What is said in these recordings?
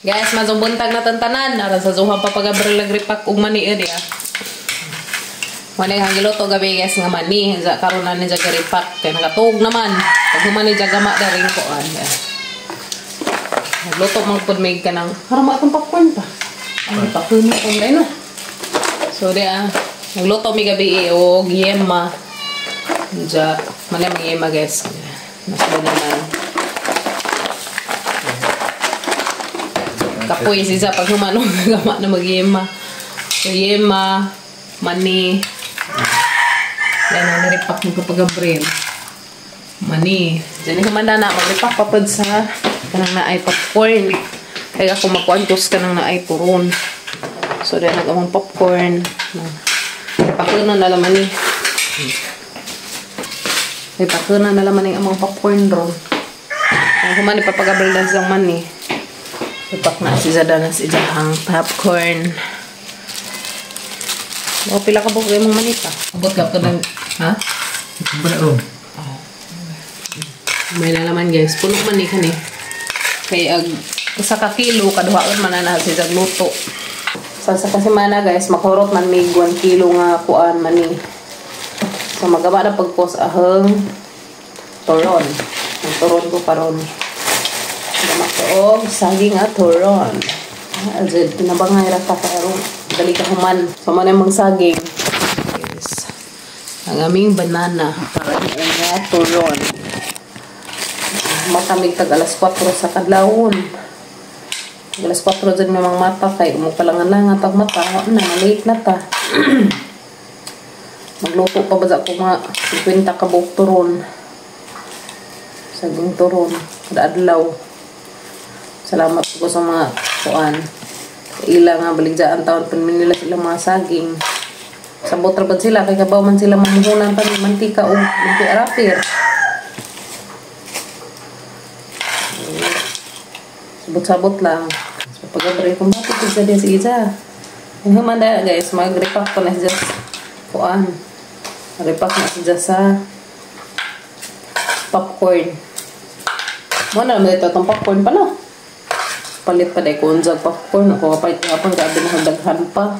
Guys, mazubuntag na tantanan. Aron sa zuha pa pagabril nagripak og mani diya. Wala kang giluto gabi guys nga mani. Sa karon na ni siya garipak. Kaya nakatuog naman. Pag humani siya gama na rin ko. Nagluto man pud may kanang harama akong popcorn pa. Ay, popcorn na kung no. So diya, nagluto mi gabi og yema. Diya, mani ang yema guys. Mas ba naman. Kapoy siya pag humano gama na magyema. So yema, mani. Yan ang naripak mo kapag Gabriel. Mani. Diyan humanda na magripak pa pod sa kanang naay popcorn. Kaya ako makuantos kanang naay turon. So diyan nag-among popcorn. Ripakunan na laman ni. Ripakunan na laman ni among popcorn ron. Ang humani pa pag Gabriel dan mani. Ipak na si Zada na si Jahang popcorn. O, pila ka ba kayo mong mani pa? Abot ka ng... Ha? Ba ron? May nalaman guys. Puno mani ka ni. Kaya usa ka kilo, kaduhaan man na si Zag luto. Sa kasimana guys, makurot man may 1 kilo nga kuan mani. So magaba na pagpos ahang turon. Ang turon ko karon. Og saging at turon. Alzed, pinabangay ra ta karon. Dali ka human. So man ang saging. Yes. Ang aming banana para nga turon. Matamig tag alas 4 sa kadlawon. Alas 4 dyan may mga mata kay umupalangan na nga tag mata. Na late na ta. Magluto pa ba sa ako mga 50 ka buok turon. Saging turon kada adlaw. Salamat ko sa mga kuan. Ila nga baligyaan taon panminila sila mga saging. Sabot ra bad sila kay kabaw man sila mamuhunan pa ni mantika og mantika rapir. Sabot-sabot lang. So pag-abri kung bakit sa diya si Iza. Ang humanda guys, magrepack pa na siya kuan. Repack na siya sa popcorn. Mo na naman ito itong popcorn pa no. Palit pa dahil kung unjag popcorn. Ako kapalit nga pang gabi na daghan pa.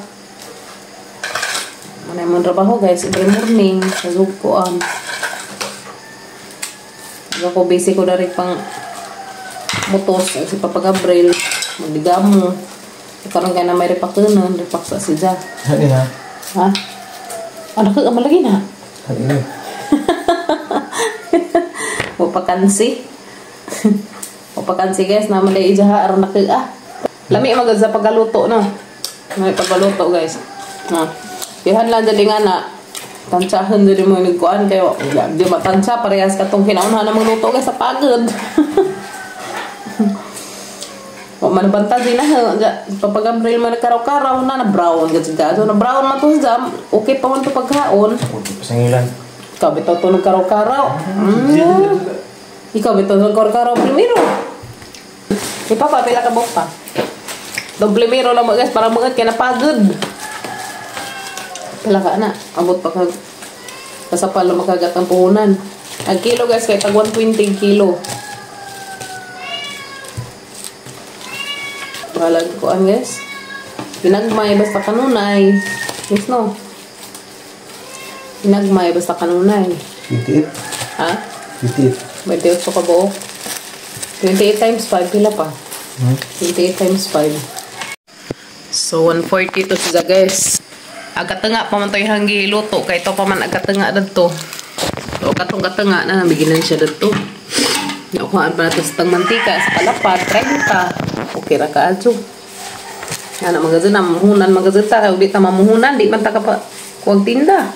Manay mong trabaho guys. Every morning. Sa zugkuan. Ako busy ko na rin pang mutos. Si Papa Gabriel. Magdigamo. Karoon kaya na may repakunan. Repak sa siya. Hani na. Ha? Ano ka? Malagi na. Hani na. Mapakansi. Pakansi guys, naman day ijaha aron na ah. Lami magad sa pagkaluto no. May pagkaluto guys. No. Dihan lang dali nga na tansyahan dali mo nagkuan kayo. Di matansya parehas katong kinaunhan na magluto guys sa pagod. Wa man banta din na Papa Gabriel man nagkaraw-karaw na na brown gud siya. So na brown man to sa okay pa man to pagkaon. Pasangilan. Ikaw bitaw to nagkaraw-karaw. Ikaw bitaw nagkaraw-karaw primero. Di pa pa, pila ka buok pa. Doble miro lang guys, para mga kaya napagod. Pila ka na. Abot pa kag kasapal na makagat ang puhunan. Ang kilo guys, kay tag 120 kilo. Balag kuan guys. Pinagmay basta kanunay. Yes no. Pinagmay basta kanunay. 28. Ha? 28. 28 ka buok. 28 times 5, pila pa? 28 times 5. So, 140 to siya guys. Agatenga pa man to yung hanggi luto. Kaya ito pa man agatenga dito. So, katong katenga na nabiginan siya dito. Nakuhaan pa natin sa tang mantika, sa palapad, 30. Okay ra ka adyo. Yan ang magazin na, mamuhunan magazin ta. Kaya di ta mamuhunan, di man ta ka pa kuwag tinda.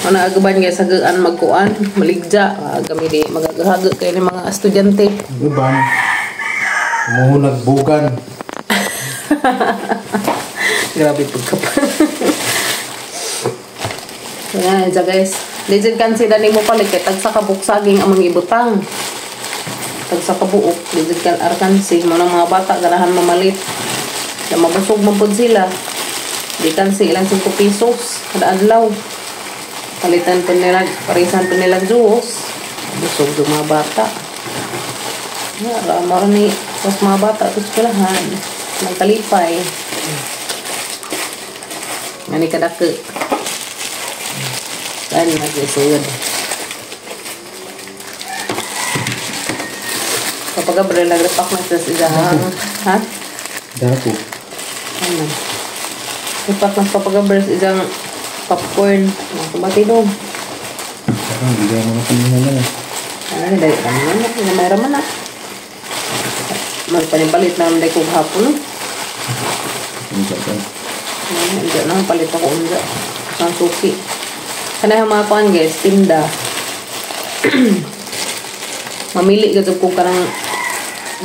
Ano agaban guys, hagaan magkuan, maligja, kami di magagahaga kayo ng mga estudyante. Uban. Muhunag bugan. Grabe pagkapa. Yan, dyan guys. Legit kan sila ni mo palit kay tagsa ka buok saging among ibutang. Tagsa ka buok, legit kan arkansi mo ng mga bata ganahan mamalit. Na mabusog man pud sila. Di kansi ilang 5 pesos kada adlaw. Palitan pa nila, parisan pa nila juice. Busog yung mga bata. Rama ni Tapos mga bata sa eskwelahan, nagkalipay. Ngani kadako. Dahil nag-isod. Kapag Gabriel, nag-repack na siya sa isang, ha? Dako. Ano? Repack na sa Papa Gabriel sa isang popcorn. Mga kumati dong. Parang bigay mo na kanina lang. Ano ni dali kami na. Gamay raman na. Magpanipalit na naman ko hapon. Unsa ka? Hindi na, palit ako unsa. Isang suki. Kanay ang mga kuan guys, tinda. Mamili gud ko kanang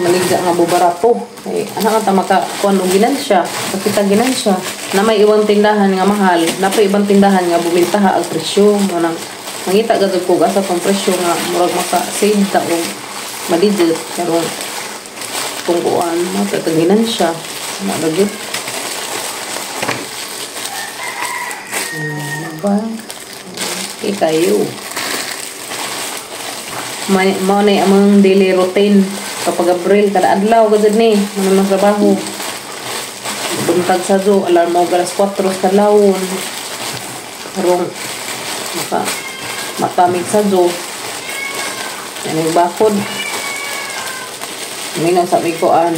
maligya nga bubarato. Ay, anak ka ta maka kuan og ginansya, makita ginansya. Na may ibang tindahan nga mahal, na may ibang tindahan nga bumintaha ang presyo. Manang mangita gud ko asa tong presyo nga murag maka save ta og madigit pero kung kuan mo ta ginansya. Ana ba gyud? Ba? Okay kayo. Mao na among daily routine kapag Abril kada adlaw gud ni ano mga trabaho. Buntag sa zoo, alarm og alas 4 sa kadlawon. Karong maka matamig sa zoo. Aning bakod. Minaw sa mig kuan.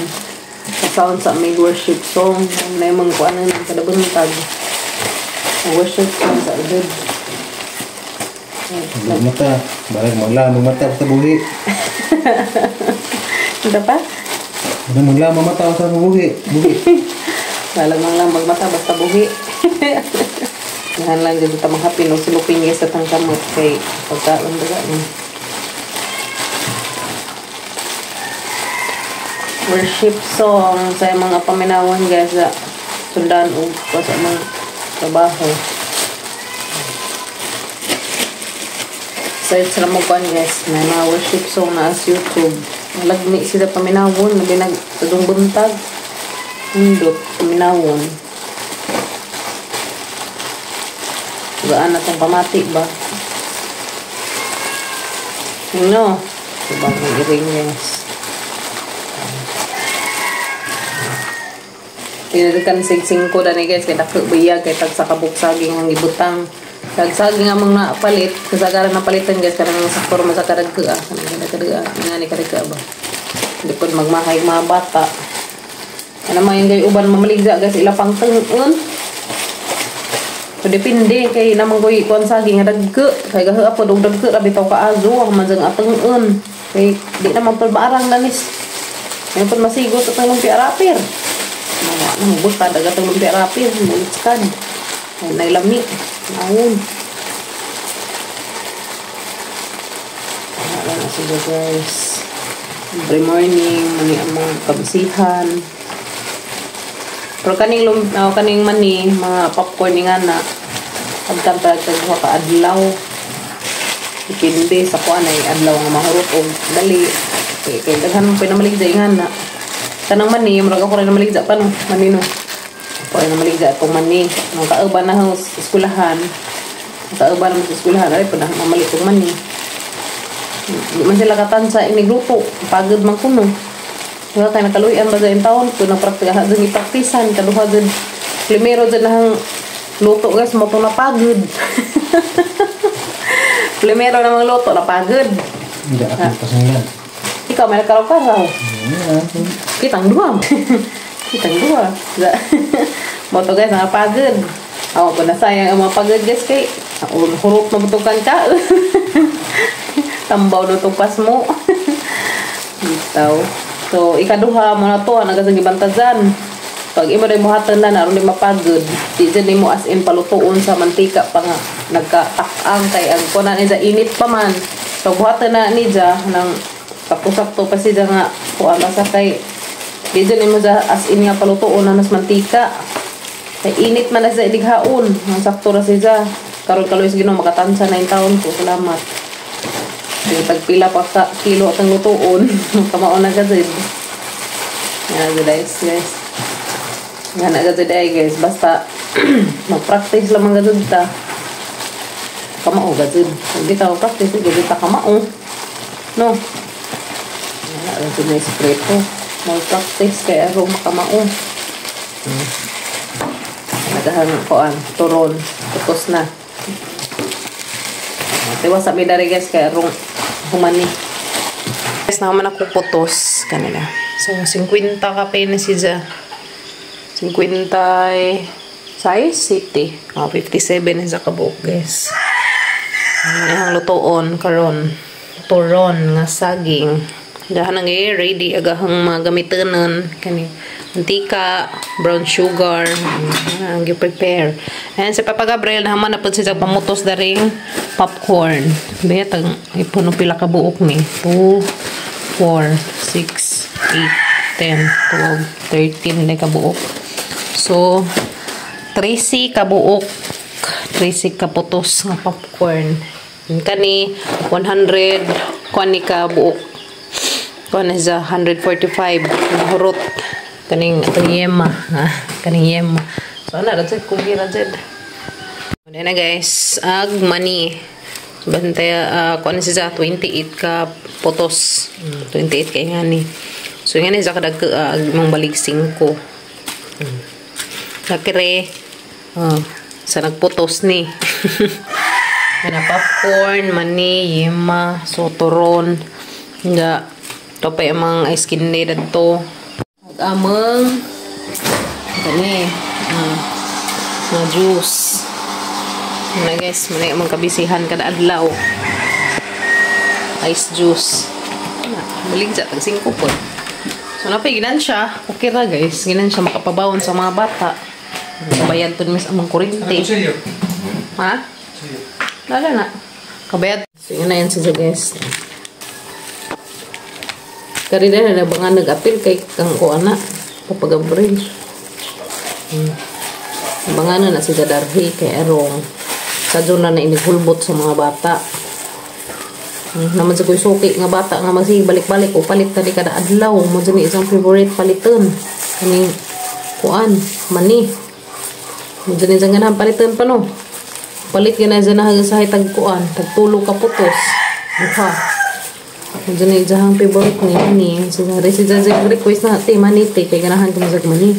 Sa sound sa mig worship song na imong kuan nang kada buntag. Worship song sa good. Mata, barang magla mata sa buhi. Ito pa? Ano magla mata sa buhi? Buhi. Balag lang magmata basta buhi. Nahan lang dito ta manghapin og silupin guys sa tang kamot kay pagkaon daga ni. Worship song sa mga paminawan guys sa sundan og sa mga trabaho. Search ra mo kuan guys, may mga worship song na as YouTube. Lagmi sila paminawon, labi nag tudong buntag. Indot paminawon. Gaan na tong pamati ba? No. Diba may iring guys. Tinagkan sig 5 dani guys kay dako biyag kay tag sa kabuk saging ang gibutang. Tagsaging ang mga palit, kasagaran na palitan guys, kanang sa forma sa kadagka, kanang kadagka, nga ni kadagka ba. Hindi po magmahay mga bata. Ano man yung gay uban mamaligya guys, ila pang tengon. So depende kay namang koy kuan saging nga dagka, kay gaha po dog dagka ra bitaw kaazo ang manjang atengon. Kay di naman pud maarang lanis. Ngayon pud masigo sa tang lumpia rapir. Mga ano buta daga tang lumpia rapir, mulitskan. Ay nailami. Naon. Wala na sila guys. Every morning, mani ang mga kabisihan. Pero kaning, kaning mani, mga popcorn nga na, pagkan pagkagwa ka adlaw. Depende sa kuan ay adlaw nga mahurot o dali. Kay, kay daghan mo pinamaligja nga na. Kanang mani, murag ako rin namaligja pa no, mani no. Ako rin namaligja itong mani. Nung kauban na sa eskwelahan, kauban na sa eskwelahan, ay pa na mamalit itong mani. Di man sila katansa inigluto, pagod man kuno. Wala tayo nakaluyan ba sa taon ko na praktika dun ipraktisan kaduha dun primero dun nahang luto guys mo to napagod. Primero namang luto napagod. Hindi ako pasangan. Ikaw may nakaraw-karaw. Kitang duha. Kitang duha. Mo to guys napagod. Awa po na sayang ang mga pagod guys kay hurot na butukan ka. Tambaw na itong pas mo. Bitaw. So, ikaduha mo na to, ang gibantazan. Pag imo na buhatan na, naroon di mapagod. Di dyan mo as in palutoon sa mantika pa nga. Nagkatakang kay ang kunan niya init pa man. Pag buhatan na niya, nang sakto-sakto pa siya nga, kuan basta kay di dyan mo as in nga palutoon na nas mantika. Kay init man na sa idighaon. Ang sakto ra siya. Karon kaloy sa Ginoo makatansa na yung taon ko. Salamat. Sige, tagpila pa sa kilo at ang lutoon. Kamao na gazid. Yan guys, guys. Yan na gazid ay guys. Basta mag-practice lamang gazid ta. Kamao gazid. Hindi ka mag-practice, gazid ta kamao. No. Yan na gazid na espresso. Mag-practice kay arong makamao. Nagahang kuan, turon. Tapos na. Tiwas sa mi dari guys kay arong humani. Guys, naman ako putos kanila. So 50 ka na siya. 50 size city. Oh, 57 sa kabuok guys. Ang lutoon karon. Turon nga saging. Dahan ang ready agahang mga gamitanon kani mantika, brown sugar, ang gi-prepare. And si Papa Gabriel naman na pud siya pamutos daring popcorn. Bayat ang ipuno pila ka buok ni 2 4 6 8 10 12 13 na ka buok. So 13 ka buok, 13 ka putos nga popcorn. Kani 100 kuan ni ka buok. Kuan na 145 nga hurot kaning atong yema, ha, kaning yema. So ana ra jud kugi ra jud. Na guys, ag money. So bantay kuan siya 28 ka putos. 28 kay ngani. So ngani sa kadag mong balik 5. Nakire sa nagputos ni. Kana popcorn, mani, yema, so turon. Nga topay amang ice candy dadto. Amang kani mga juice. Muna guys, muna amang kabisihan kada adlaw. Ice juice. Balig sa tag 5 po. So napay ginan siya, okay ra guys. Ginan siya makapabawon sa mga bata. Kabayad to mis amang kuryente. Ha? Lala na. Kabayad. So yun na yan siya guys. Karina na ba nga nag-apil kay kang kuana Papa Gabriel. Bangano na si Gadarhi kay arong sadyo na na inighulbot sa mga bata. Naman sa ko'y suki nga bata nga magsige balik-balik o palit na di kada adlaw. Mo dyan isang favorite paliton. Kaning kuan, mani. Mo dyan isang ganahan paliton pa no. Palit gana dyan na hanggang sa tag kuan, tagtulo ka putos. Duha. Mo dyan isang favorite ni mani. So, si dyan request na te mani te kay ganahan ko sa mani.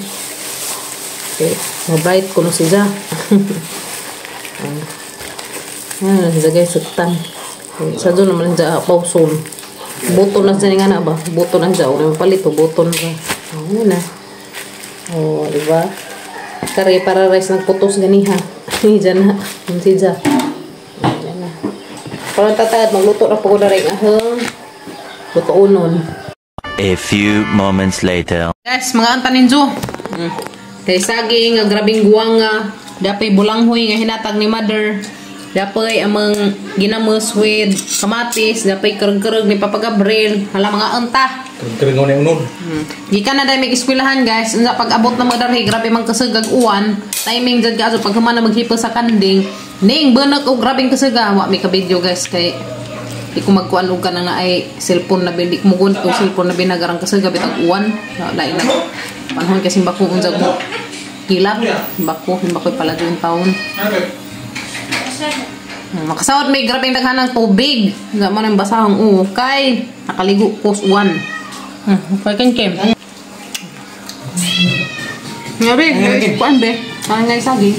Okay, na-bright ko no siya. Ayan, siya guys, suktan. Sa doon naman siya, pausol. Buto na siya nga na ba? Buto na siya. O, palit o, buto na siya. Ayan na. O, diba? Kare, para rice ng putos ganiha. Diyan na. Siya. Diyan na. Parang tatad, magluto na po ko na rin. Ahang, luto nun. A few moments later. Guys, mga antaninjo. Kay saging, nga grabing guwang nga, dapay bulanghoy nga hinatag ni mother, dapay amang ginamos with kamatis, dapay kereg-kereg ni Papa Gabriel, hala mga anta. Kereg-kereg na unod. Gikan na dahil may eskwelahan guys, unsa pag abot na mga darhi, grabe mang kasugag uwan, timing jud kaso pag human na maghipo sa kanding, ning bunok og grabing kasuga, wa mi ka video guys kay di ko magkuan og kanang naay cellphone na bindi ko mugun og cellphone na binagarang kasuga bitag uwan, lain na. Panahon kasi bako unsag mo hilap, bako, bako pala yung taon. Makasawat may grabeng daghanang tubig. Nga man ang basahang ukay. Nakaligo kos uwan. Okay kan Kim. Ngabi, kuan be. Kuan ngay saging.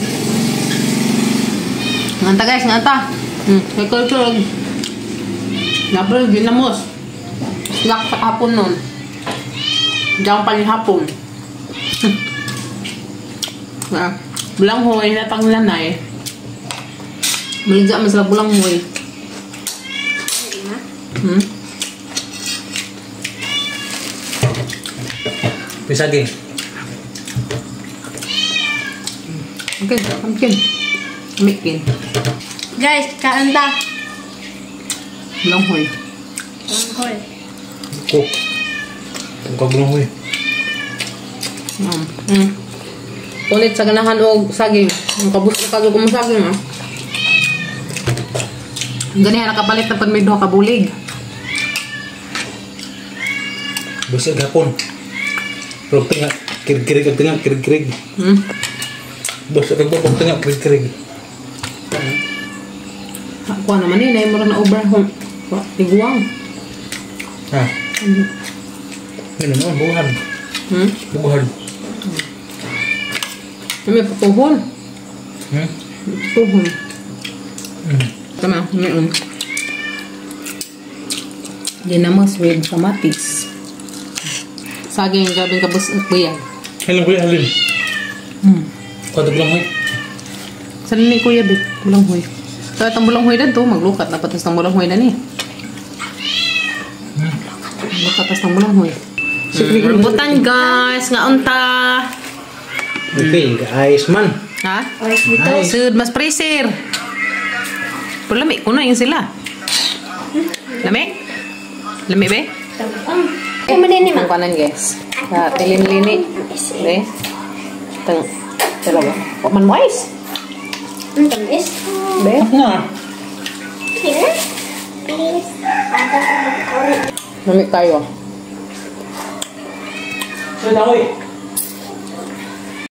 Nganta guys, nganta. Kay kulturog. Nabel ginamos. Snack sa hapon nun. Diyan pa ni hapon. Bulanghoy, natang lanay. Maligya man sila bulanghoy. Pisaging. Okay, pumpkin. Mikin. Guys, kain ta. Bulanghoy. Bulanghoy. Ko. Ang bulanghoy. Ulit sa ganahan og saging. Ang kabus ka mo saging ah. Ganihan nakapalit na pag may duha ka bulig. Busog hapon. Pero tinga kirig-kirig ang tinga kirig-kirig. Busog kag pag tinga kirig-kirig. Kuha naman eh, naay mura na over home. Tiguang. Ha. Ano naman, buhan. Buhan. May putuhon. Putuhon. Tama, ngayon. Ginamos with kamatis. Saging, grabing kabus at buyag. Hello, Kuya Alin. Kwadog lang, hoy. Saan ni Kuya Bik? Bulanghoy. So, itong bulanghoy na to, maglukat na patas ng bulanghoy na ni. Maglukat tas ng bulanghoy. Rambutan guys, nga unta. Okay, ayos man. Ha? Ayos dito. Sud mas freezer. Pero lami kuno yung sila. Lami? Lami be? Ay, manini Ang ma. kanan guys. Ha, tilin-lini. Be? Tang dalawa. Wa man wise. Ang tamis. Be? Na. Here. Please. Lami tayo. Saan na, hoy?